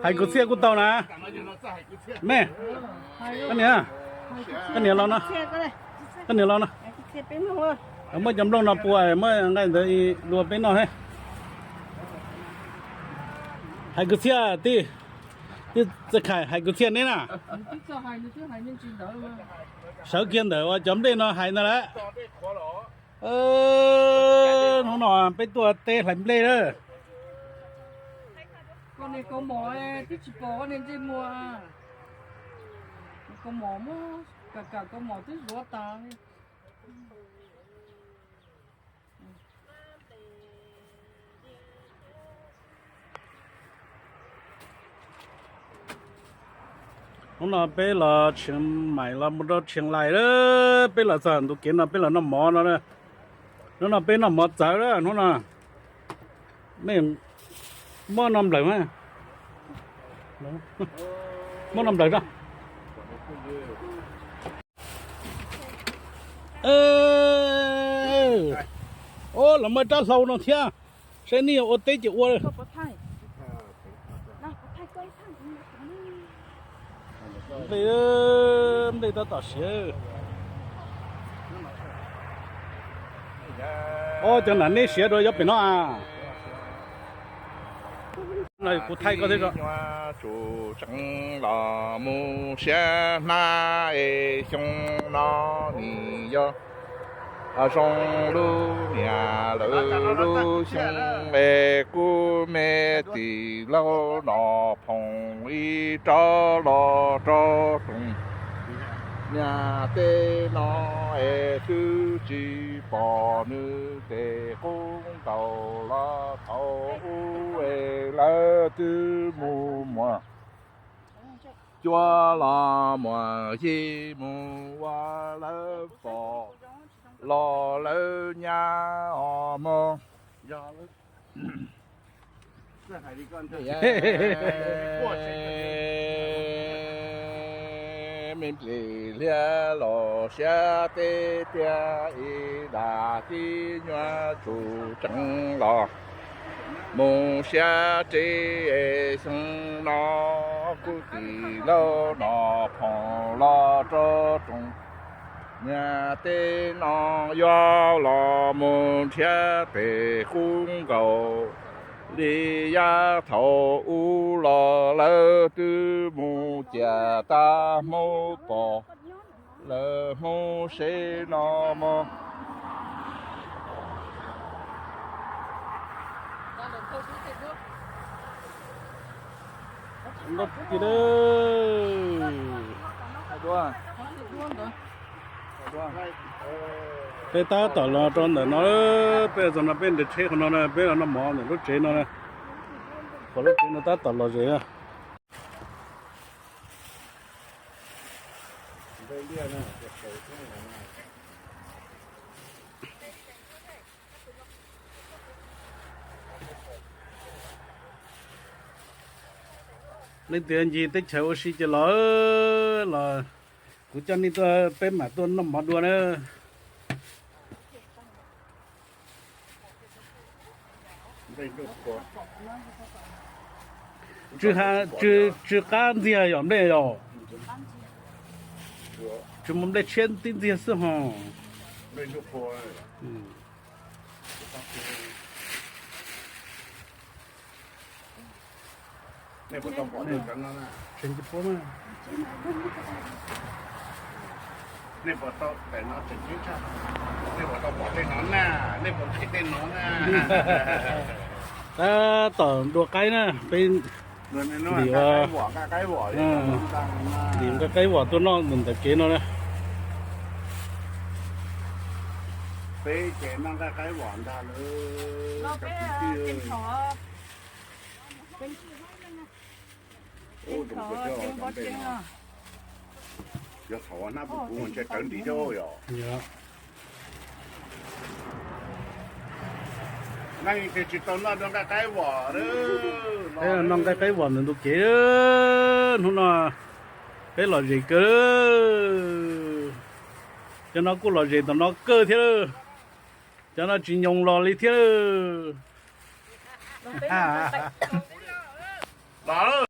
Hais kwv txhiaj kuj tau na. Me, koj niam, koj niam los no, koj niam los no. Muab cov nplooj no pua, muab nqaij ntawd dua peb noj thiab. Hais kwv txhiaj tij, tij Txawj Khais, hais kwv txhiaj neb na. Sawv kiag ntawm uas cov nplej no hais ntag lawm. Hnub no peb tuaj teb hlais nplej lawm. Koj niag kaus mom twb tsis pom koj niag ntsej muag. Kaus mom muab kam kam kaus mom twb zuav tas li. Hnub no peb los Tsheev Maim los mus rau Tsheev Laim lawm, peb los txog ntu kev no peb los noj mov no. Hnub no peb noj mov txawv lawm hnub no. Nej muab noj nplawm mas, muab noj nplawm rau. Os, los muaj rab hlau no thiab, saib nej ua teb ces ua. Nplej, nplej tab tom siav. Os, cov nram nej siav dua, yuav pem no a. Kuv thaij koj thiab. Nyuaj tsum tseev los mus siab hnab es xyoo no nim yog zoo lub niam lawv lub xyoo es kuv me tij laug Nom Phoom ib rov los rau rooj. Niam tej no es twb tsis pom nws tes qub nkaus los thaum ub es lawv twb mus muag cua los muag yig mus ua lawv pom los lawv nyab os mog. Me nplej liab los siab teb tiag ib dag tib nyuag tsum tseev los mus siab tsev es xyoo no kuv tij laug Nom Phoom los rau rooj. Niam tej no yuav los mus nrhiav tes qub nkaus li yav thaum ub los lawv twb mus ciam tag hmoob pom lawv hmoob seb no mog. Peb tab tom los rau ntawm no, peb txog no peb nres tsheb qhov no na, peb los noj mov ntawm lub tsev no na. Qhov lub tsev no tab tom lom zem na. Leej twg ncig teb chaws ua si ces los, los kuv coj nej tuaj peb mam tuaj noj mov dua na. Tsw qab ntxiag yom nplej yom? Tsis muaj nplej tshiab tib ntxiag xwb ho. Nej puas tau pom tej no na? Nej puas tau pom tej no na? Nej puas nrhiav tej no na? Tab tom dua qaib na, peb ntim, ntim nqaij qaib vom tuaj noj ntawm kev no na. Peb ces noj nqaij qaib vom ntag lawm. Yog thaum hnab pus kuv ntshe rawv ntiv thiab yom. Neeg ces tsis tau noj dua nqaij qaib vom. Peb noj nqaij qaib vom ntawm ntu kev, hnub no peb lom zem kawg. Cov no kuj lom zem tom no kawg thiab. Cov no tsis nyoos los li thiab. Los